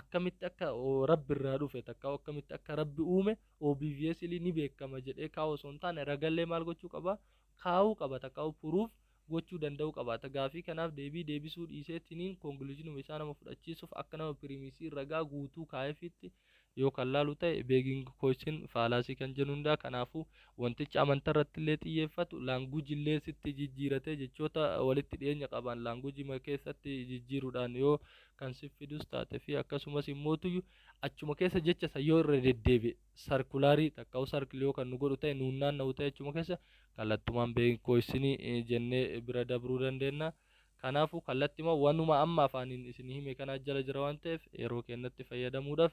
Akkamitti akka Rabbi irraa dhufe takka akkamitti akka Rabbi uume obviously ni beekama jedhee kaa'u osoo hin taane, ragallee maal gochuu qaba, kaa'uu qaba, takka proof gochuu danda'uu qabaata. Gaafii kanaaf deebii deebisuu dhiiseetiniin conclusionuma isaa nama fudhachiisuuf akka nama premisii ragaa guutuu kaa'eefitti yoo kan laalu ta'e, begging question fallacy kan jennu hundaa. Kanaafuu wantichi amantaa irratti illee xiyyeeffatu, languageii illee sitti jijjiiratee, jechoota walitti dhiyeenya qaban languageii keessatti jijjiiruudhaan yoo kan si fidus taate fi akkasumas immootuyyuu achuma keessa jecha san yoo irra deddeebi'e, circularii takka circle yoo kan nu godhu ta'e, nuun naanna'u ta'e, achuma keessa kallattumaan begging questionii jennee bira dabruu dandeenya. Kanaafuu kallattima wanuma amma afaaniin isin hime kanaa jala jira waan ta'eef, yeroo keenyatti fayyadamuudhaaf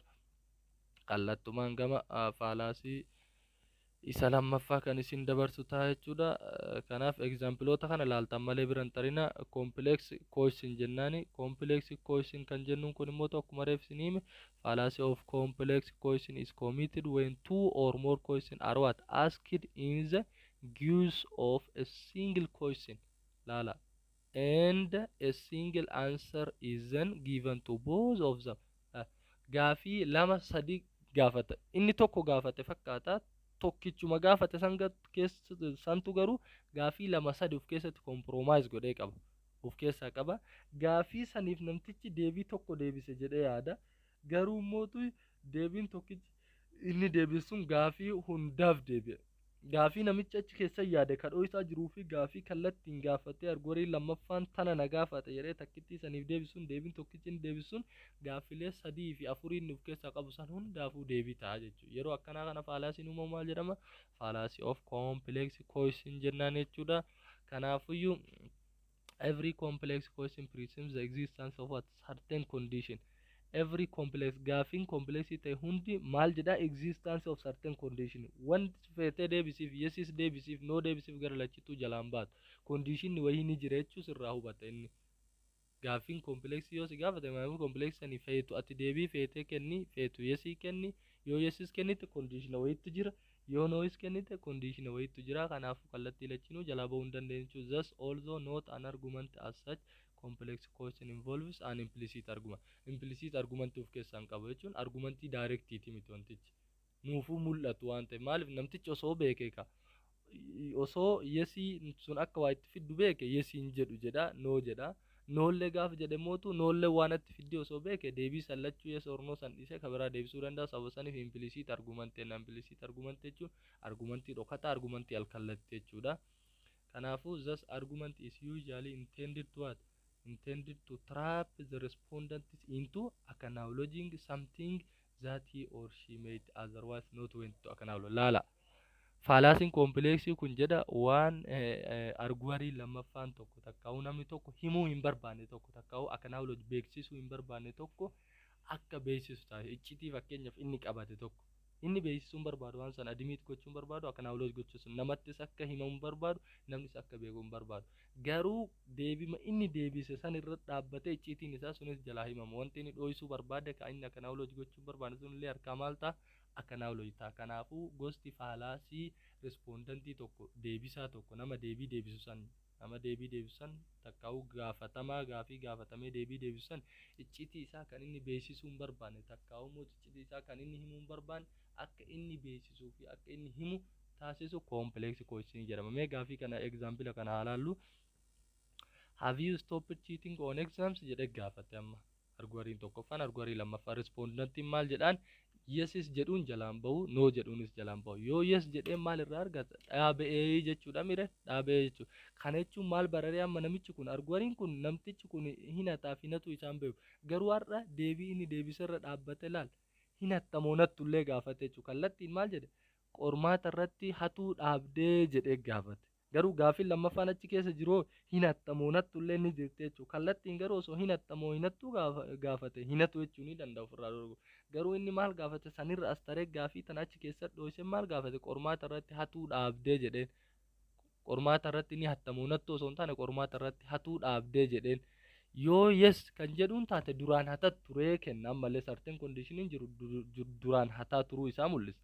kallattumaan gama fallacy isa lammaffaa kan isin dabarsu ta'a jechuudha. Kanaaf exampleoota kana laaltan malee bira hin tarina. Complex question jennaani. Complex question kan jennuun kun immoo akkuma reef isin hime, fallacy of complex question is committed when two or more questions are what asked in the guise of a single question. Laala. And a single answer is then given to both of them. Gaafii lama sadi gaafata. Inni tokko gaafate fakkaata. Tokkichuma gaafate san keessa santu garuu gaafii lama sadi of keessatti compromise godhee qaba. Of keessaa qaba. Gaafii saniif namtichi deebii tokko deebise jedhee yaada. Garuu mootu deebiin tokkichi inni deebisu sun gaafii hundaaf deebi'e. Gaafii namichi achi keessa yaade kadhoo isaa jiruu fi gaafii kallattiin gaafatee arguurii lammaffaan tana na gaafate jedhee takkittii saniif deebisuun, deebiin tokkichi inni deebisuun gaaffilee sadii fi afurii inni of keessaa qabu san hundaafuu deebii ta'a jechuudha. Yeroo akkanaa kana fallacyn uumamu maal jedhama? Fallacy of complex question jennaan jechuudha. Kanaafuyyuu every complex question presumes the existence of a certain condition. Every complex, gaafiin complexii ta'e hundi maal jedha? Existence of certain condition. Wanti feetee deebisiif, yesis deebisiif, no deebisiif, gara lachittuu jalaan baatu conditionni wayii ni jira jechuu sirraa hubata inni. Gaaffiin complexii yoo si gaafate, maaliif complexii sanii feetu ati deebii feetee kenni, feetu yesii kenni, yoo yesis kennite conditiona wayiitu jira, yoo nois kennite conditiona wayiitu jira. Kanaafuu kallattii lachinuu jalaa bahuu hin dandeenyu jechuudha. Thus, although not an argument as such, complex question involves an implicit argument. Implicit argument of keessaa hin qabu jechuun argumentii directiiti miti, wantichi nuufuu mul'atu waan ta'eef. Maaliif? Namtichi osoo beekee ka osoo yesii sun akka waa itti fiddu beeke, yesiin jedhu jedha, no jedha. Nollee gaafa jedhe mootu nollee waan itti fiddi osoo beeke, deebii san lachuu, yes or no san dhiisee ka biraa deebisuu danda'a. Sababa saniif implicit argument jenna. Implicit argument jechuun argumentii dhokataa, argumentii alkallattii jechuudha. Kanaafuu this argument is usually intended to what? Intended to trap the respondent into acknowledging something that he or she may otherwise not want to acknowledge. Laala. Fallacyn complexii kun jedha, waan arguerii lammaffaan tokko takkaa'uu namni tokko himuu hin barbaanne tokko, takkaa'uu acknowledge beeksisuu hin barbaanne tokko akka beeksisu taasisa. Iccitii fakkeenyaaf inni qabate tokko inni beeksisuu hin barbaadu, waan sana admit gochuu hin barbaadu, acknowledge gochuu sun namattis akka himamu hin barbaadu, namnis akka beeku hin barbaadu. Garuu deebima inni deebise san irra dhaabbatee icciitiin isaa sunis jalaa himama. Wanti inni dho'isuu barbaade, kan inni acknowledge gochuu hin barbaanne sunillee harkaa maal ta'a? Acknowledge ta'a. Kanaafuu gosti fallacy respondentii tokko, deebisaa tokko, nama deebii deebisu san, nama deebii deebisu san takkaa'uu gaafatamaa gaafii gaafatamee deebii deebisu san, icciitii isaa kan inni beeksisuu hin barbaanne, takkaa'uu immoo icciitii isaa kan inni himuu hin barbaanne akka inni beeksisuu fi akka inni himu taasisu complex question jedhama. Mee gaafii kana, example kana haa laallu. "Have you stopped cheating on exams?" jedhee gaafate amma. Argueriin tokkoffaan, arguerii lammaffaa, respondentiin maal jedhaan? Yesis jedhuun jalaan bahu, no jedhuunis jalaan bahu. Yoo yes jedhee maal irraa argata? Dhaaba'ee jechuudha mire, dhaaba'ee jechuudha. Kana jechuun maal bararee amma namichi kun, argueriin kun, namtichi kun hinataa fi hinatu isaan beeku. Garuu har'a deebii inni deebisarra dhaabbate laal, hinattamoo nattullee gaafate jechuudha. Kallattiin maal jedhe? Qormaata irratti hatuu dhaabdee jedhee gaafate. Garuu gaafiin lammaffaan achi keessa jiru hin hattamoo nattu illee ni jirti jechuudha. Kallattiin garuu osoo hin hattamoo hin hattuu gaafate, hin hatu jechuu ni danda'a ofirraa dhorku. Garuu inni maal gaafate? Sanirra as taree gaafii tana achi keessa dho'ise. Maal gaafate? Qormaata irratti hatuu dhaabdee jedheen. Qormaata irratti ni hattamoo nattu osoo hin taane, qormaata irratti hatuu dhaabdee jedheen. Yoo yes kan jedhuun taate, duraan hatat turee kenna. Ammallee certain conditioniin jiru duraan hataa turuu isaa mul'isa.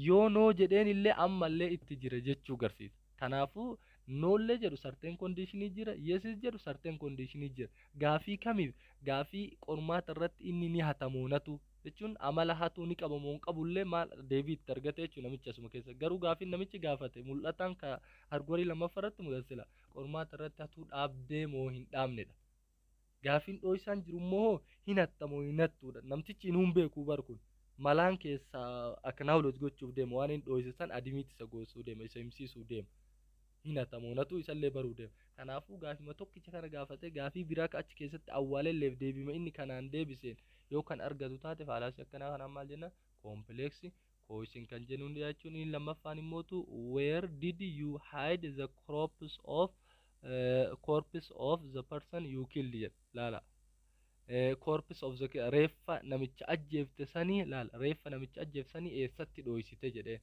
Yoo no jedheen illee, ammallee itti jira jechuu garsiisa. Kanaafuu nollee jedhu certain conditionii jira, yesis jedhu certain conditionii jira. Gaafii kamiif? Gaafii qormaata irratti inni ni hatamoo natu jechuun amala hatuu ni qabamoo hin qabullee maal deebii itti argate jechuudha namichi asuma keessa. Garuu gaafiin namichi gaafate mul'ataan ka arguwarii lammaffaa irratti mul'ata, qormaata irratti hatuu dhaabdee moo hin dhaabnedha. Gaafiin dhooysaan jiru immoo hin hattamoo hin hattuudha. Namtichi inuu hin beekuu bar, kun malaan keessaa acknowledge gochuuf deema. Waan hin dhooyse san admit isa goosuu deema, isa himsiisuu deema. Hin hatamoo natu isallee baruu deema. Kanaafuu gaafima tokkicha kana gaafate, gaafii biraa ka achi keessatti awwaalelleef deebima inni kanaan deebiseen yoo kan argatu taate, fallacy akkanaa kanaan maal jenna? Complex question kan jennuun jechuun. Inni lammaffaan immootu, "Where did you hide the corpse of corpse of the person you killed?" jedha. Laala, corpse of the, reeffa namicha ajjeefte sanii. Laala, reeffa namicha ajjeefte sanii eessatti dhooysite jedheen.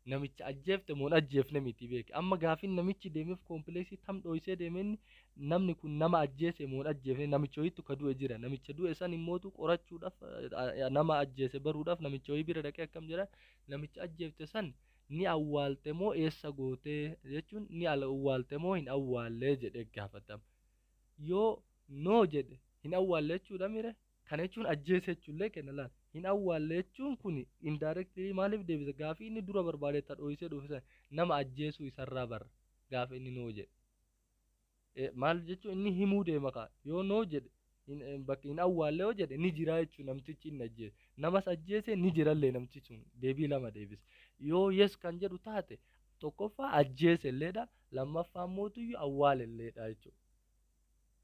Namicha ajjeefte moon ajjeefne miti beeke. Amma gaafin namichi deemeef complexii tam dhooysee deemeenni, namni kun nama ajjeese moon ajjeefne? Namicha wayiitu ka du'e jira. Namicha du'e san immootu qorachuudhaaf, nama ajjeese baruudhaaf namicha wayii bira dhaqee akkam jedha? Namicha ajjeefte san ni awwaalte moo eessa gootee jechuun, ni awwaalte moo hin awwaallee jedhee gaafatama. Yoo no jedhe, hin awwaalle jechuudha mire. Kana jechuun ajjeese jechuullee kenna. Laal, hin awwaalle jechuun kun indirectly maaliif deebisa? Gaafii inni dura barbaade ta dho'isee dhufe sana, nama ajjeesuu isarraa barra. Gaafa inni no jedhe maal jechuun inni himuu deema kaa? Yoo no jedhe, bakka hin awwaalle yoo jedhe, ni jira jechuun namtichi inni ajjeese namas ajjeese ni jirallee. Namtichi sun deebii lama deebise. Yoo yes kan jedhu taate, tokkoffaa ajjeese illeedha, lammaffaa mootuyyuu awwaale illeedha jechuudha.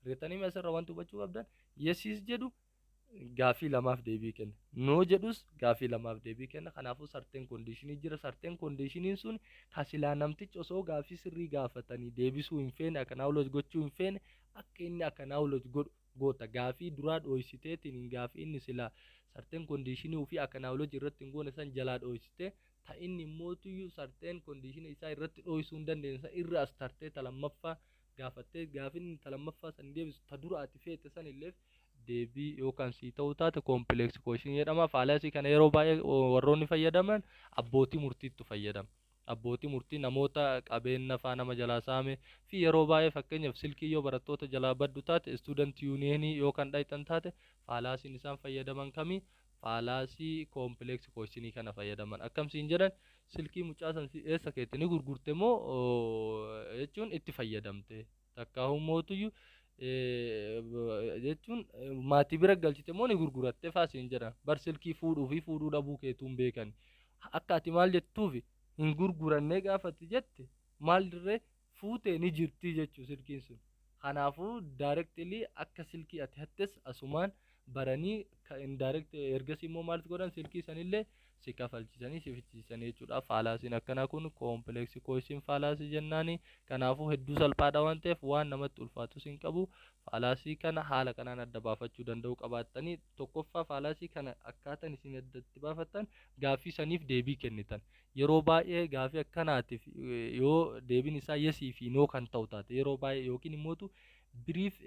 Reetanii asirra wanti hubachuu qabdan, yesis jedhu gaafii lamaaf deebii kenna. No jedhus gaafii lamaaf deebii kenna. Kanaafuu certain conditionii jira. Certain conditioniin sun ka silaa namtichi osoo gaafii sirrii gaafatanii deebisuu hin feene, acknowledge gochuu hin feene, akka inni acknowledge godhu goota. Gaafii duraa dhooysiteetiin gaafii inni silaa certain conditionii ofii acknowledge irratti hin goone san jalaa dhooysitee, ta inni immootuyyuu certain conditionii isaa irratti dhooysuu hin dandeenye san irra as tartee ta lammaffaa gaafattee, gaafiin ta lammaffaa san deebisu ta dura ati feete san illeef deebii yookaan sii ta'uu taate, complex question jedhama. Fallacy kana yeroo baay'ee warroonni fayyadaman abbootii murtiittu fayyadama. Abbootii murtii namoota qabeenya faa nama jalaa saame fi yeroo baay'ee fakkeenyaaf silkii yoo barattoota jalaa baddu taate, student unionii yoo kan dhayxan taate, fallacyn isaan fayyadaman kamii? Fallacy complex questionii kana fayyadaman. Akkamsiin jedhan? Silkii mucaa san eessa keetti ni gurgurte moo jechuun itti fayyadamte, takka mootuyyuu jechuun maatii bira galchite moo ni gurguratte faasiin jedhan. Bar silkii fuudhuu fi fuudhuu dhabuu keetuun beekan. Akka ati maal jettuufi hin gurgurannee gaafatti jette, maal dirree fuutee ni jirti jechuu silkiin sun. Kanaafuu directly akka silkii ati hattes asumaan baranii, indirect ergasii immoo maal godhan? Silkii sanillee si kafalchisanii si fichiisanii jechuudha. Fallacyn akkanaa kun complex question fallacy jennaani. Kanaafuu hedduu salphaadha waan ta'eef, waan namatti ulfaatus hin qabu. Fallacy kana haala kanaan adda baafachuu danda'uu qabaattanii. Tokkoffaa, fallacy kana akkaataan isin addatti baafattan, gaaffii saniif deebii kennitan. Yeroo baay'ee gaafii akkanaatiif yoo deebiin isaa yesii fi no kan ta'u taate yeroo baay'ee, yookiin immootu brief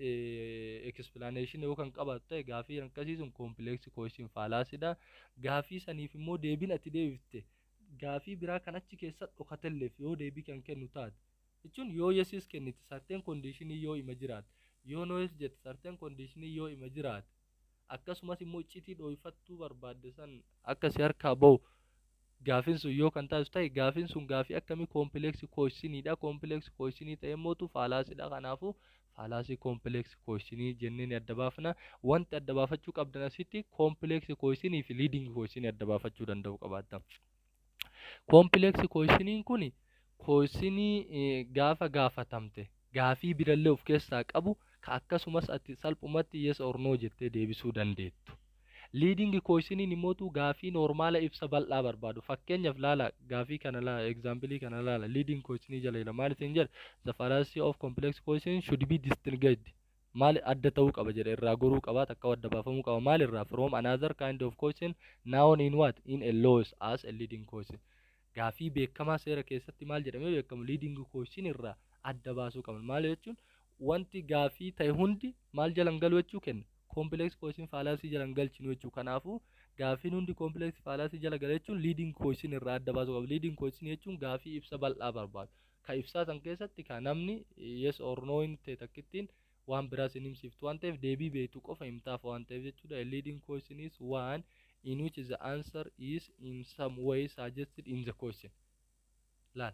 explanation yoo kan qabaatu ta'e, gaafii akkasii sun complex question fallacydha. Gaafii saniif immoo deebiin ati deebifte gaafii biraa kan achi keessa dhokatelleef yoo deebii kan kennu taate, jechuun yoo yesis kennite certain conditionii yoo ima jiraate, yoo nois jette certain conditionii yoo ima jiraate, akkasumas immoo iccitii dhooyfattuu barbaadde san akka si harkaa bahu gaafiin sun yoo kan taasisu ta'e, gaafiin sun gaafii akkamii? Complex questioniidha. Complex questionii ta'e mootu fallacydha. Kanaafuu fallacy complex questionii jennee ni adda baafna. Wanti adda baafachuu qabdan asitti complex questionii fi leading questionii adda baafachuu danda'u qabaatta. Complex questioniin kun questionii gaafa gaafatamte gaafii birallee of keessaa qabu, ka akkasumas ati salphumatti yes or no jettee deebisuu dandeettu. Leading questioniin immootu gaafii normal ibsa bal'aa barbaadu. Fakkeenyaaf laala, gaafii kana laala, example kana laala, leading questionii jala jira. Maal isin jedha? The fallacy of complex question should be distinguished. Maal adda ta'uu qaba jedha? Irraa goruu qaba, takka adda baafamuu qaba. Maal irraa? From another kind of question known in what? In a laws as a leading question. Gaafii beekamaa seera keessatti maal jedhamee beekamu leading question irraa adda baasuu qabna. Maal jechuun, wanti gaafii ta'e hundi maal jalan galu jechuu kenna? Complex question fallacy jalan galchinu jechuu. Kanaafuu gaafiin hundi complex fallacy jala gala jechuun leading question irraa adda baasuu qaba. Leading question jechuun gaafii ibsa bal'aa barbaadu. Ka ibsaa san keessatti ka namni yes or no hin ta'e takkittiin waan biraas hin himsiiftu waan ta'eef, deebii beektu qofa himtaaf waan ta'eef jechuudha. A leading question is one in which the answer is in some way suggested in the question. Laal.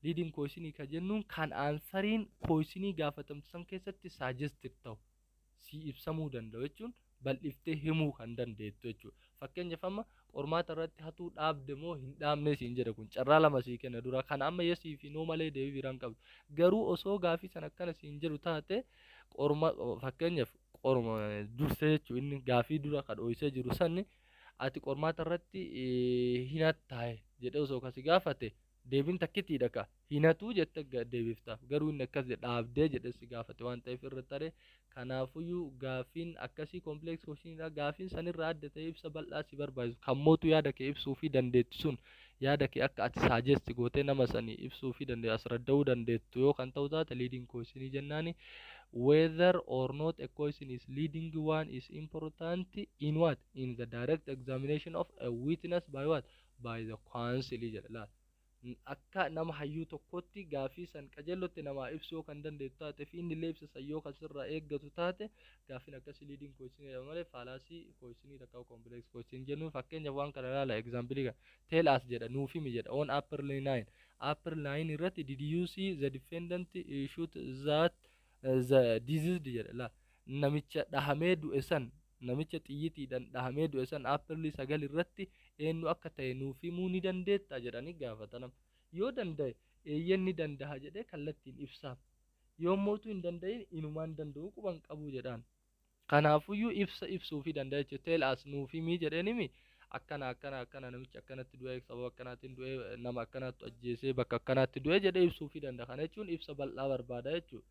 Leading question ka jennuun kan answeriin questionii gaafatamtu san keessatti suggested ta'u, si ibsamuu danda'u jechuun bal'iftee himuu kan dandeettu jechuudha. Fakkeenyaaf amma qormaata irratti hatuu dhaabde moo hin dhaabne siin jedha. Kun carraa lama sii kenna dura. Kan amma yesii fi no malee deebii biraan qabdu. Garuu osoo gaafii sana akkana siin jedhu taate, qorma fakkeenyaaf qorma dursee jechuun inni gaafii dura kan dho'isee jiru sanni, ati qormaata irratti hin hattaa'e jedhee osoo kasi gaafate, deebiin takkitiidha ka hinatuu jette deebiftaaf. Garuu inni akkas dhaabdee jedhee si gaafate waan ta'eef irra taree. Kanaafuyyuu gaafiin akkasii complex questioniidha. Gaafiin sanirraa adda ta'e ibsa bal'aa si barbaachisu kan mootu yaada kee ibsuu fi dandeettu sun, yaada kee akka ati suggest gootee nama sanii ibsuu fi dandeettu, as radda'uu dandeettu yoo kan ta'u taate, leading questionii jennaani. Whether or not a question is leading one is important in what? In the direct examination of a witness by what? By the counsel jedha. Laal, akka nama hayyuu tokkotti gaafii san qajeellotti namaa ibsuu kan dandeettu taate fi inni illee ibsa san yoo kan sirraa eeggatu taate, gaafiin akkasii leading question jedhama malee fallacy questionii takka complex question jennuun. Fakkeenyaaf waan kana ilaala, example kana. Tell us jedha, nuuf himi jedha. On April 9, April 9 irratti, did you see the defendant shoot that the deceased jedha. La, namicha dhahamee du'e san, namicha xiyyitiidhaan dhahamee du'e san April 9 irratti eenyu akka ta'e nuuf himuu ni dandeetta jedhanii gaafatanam. Yoo danda'e eeyyen ni danda'a jedhee kallattiin ibsaaf. Yoo mootuu hin danda'in, inumaan danda'u, quban qabu jedhaan. Kanaafuyyuu ibsa ibsuufii danda'a jechuudha. Tell us, nuuf himii jedheen, himi akkana akkana akkana, namichi akkanatti du'e, sababa akkanaatiin du'e, nama akkanaatti ajjeesee, bakka akkanaatti du'e jedhee ibsuufii danda'a. Kana jechuun ibsa bal'aa barbaada jechuudha.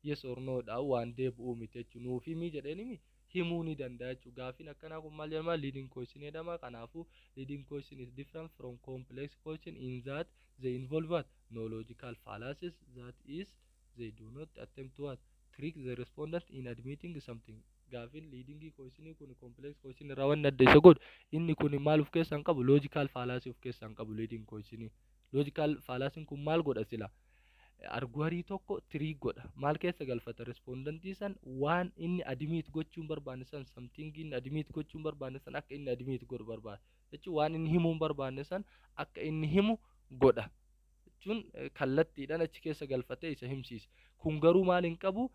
Yes or no dha waan deebi'uu miti jechuudha. Nuuf himii jedheen, himi himuu ni danda'a jechuudha. Gaafiin akkanaa kun maal jedhama? Leading question jedhama. Kanaafuu leading question is different from complex question in that they involve what? No logical fallacies. That is, they do not attempt to what? Trick the respondent in admitting something. Gaafiin leading question kun complex question irraa wanni adda isa godhu, inni kun maal of keessaa hin qabu? Logical fallacy of keessaa hin qabu leading question. Logical fallacy kun maal godha sila? Arguerii tokko trick godha. Maal keessa galfata? Respondentii san waan inni admit gochuu hin barbaanne san, something inni admit gochuu hin barbaanne san akka inni admit godhu barbaada jechuun, waan inni himuu hin barbaanne san akka inni himu godha jechuun kallattiidhaan achi keessa galfatee isa himsiisa. Kun garuu maal hin qabu?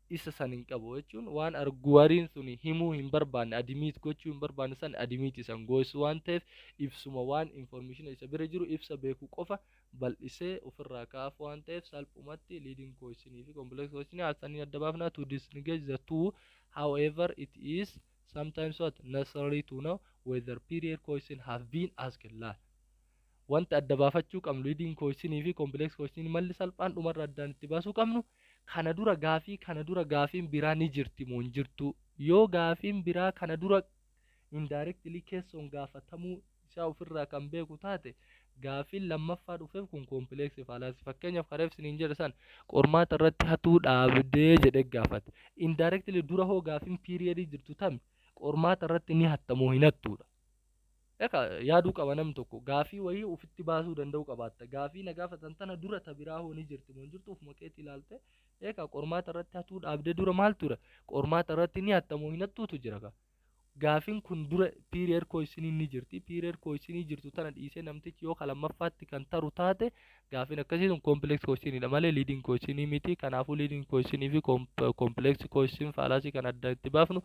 Isa san hin qabu jechuun, waan argueriin sun himuu hin barbaanne, admit gochuu hin barbaanne san admit isan goisu waan ta'eef, ibsuma waan information isa bira jiru ibsa beeku qofa bal'isee ofirraa kaa'aaf waan ta'eef, salphumatti leading questionii fi complex questionii haasanii adda baafnaa. To distinguish the two, however, it is sometimes what? Necessary to know whether prior question have been asked. La, wanta adda baafachuu qabnu leading questionii fi complex questionii, malli salphaan dhumarra addaan itti baasuu qabnu, kana dura gaafii kana dura gaafiin biraa ni jirti moo hin jirtu? Yoo gaafiin biraa kana dura indirectly keessoon gaafatamuu isaa ofirraa kan beeku taate, gaafiin lammaffaa dhufeef kun complex fallacy. Fakkeenyaaf kareef isiniin jedhe san, qormaata irratti hatuu dhaabdee jedhe gaafate. Indirectly dura hoo gaafiin priorii jirtu tami? Qormaata irratti ni hattamoo hin hattuudha? Eka yaaduu qaba nam tokko, gaafii wayii ofitti baasuu danda'u qabaatta. Gaafii na gaafatan tana dura ta biraa hoo ni jirti moo hin jirtu ofuma keetti ilaalte. Eka qormaata irratti hatuu dhaabdee dura maal ture? Qormaata irratti ni hattamoo hin hattuutu jira ka. Gaafiin kun dura prior questionii ni jirti. Prior questionii jirtu tana dhiisee namtichi yoo ka lammaffaatti kan taru taate, gaafiin akkasii sun complex questioniidha malee leading questionii miti. Kanaafuu leading questionii fi complex question fallacy kan adda itti baafnu,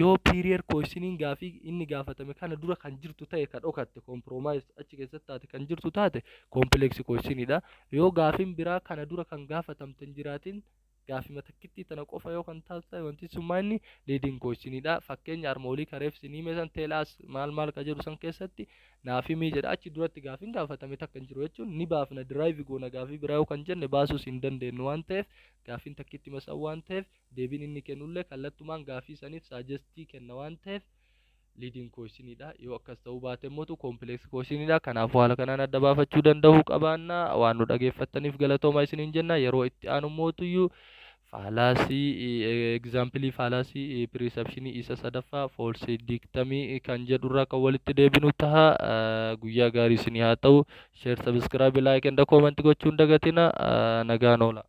yoo prior questioniin gaafii inni gaafatame kana dura kan jirtu ta'e, ka dhokatte, compromise achi keessatti taate kan jirtu taate, complex questioniidha. Yoo gaafiin biraa kana dura kan gaafatamte hin jiraatin, Gaafima takkittii tana qofa yoo kan taatu ta'e, wanti sun maal inni leading questionidha. Fakkeenya arma olii kareef sinii meesan "Tell us" maal maal ka jedhu san keessatti naaf himii jedha. Achi duratti gaafiin gaafatame takka hin jiru jechuun ni baafna, derive goona. Gaafii biraa yoo kan jenne baasuus hin dandeenyu waan ta'eef, gaafiin takkitti masan waan ta'eef, deebiin inni kennullee kallattumaan gaafii saniif suggestii kenna waan ta'eef leading questionidha. Yoo akkas ta'uu baate immoo complex questionidha. Kanaafuu haala kanaan adda baafachuu danda'uu qabaanna. Waan nu dhageeffattaniif galatooma isiniin jenna. Yeroo itti aanu mootuyyuu fallacy, example fallacy presumptionii isa sadaffaa, false dichotomy kan jedhurraa kan walitti deebinu taha. Guyyaa gaarii isinii haa ta'u. Share, subscribe, like and comment gochuun dagatina. Nagaan oola.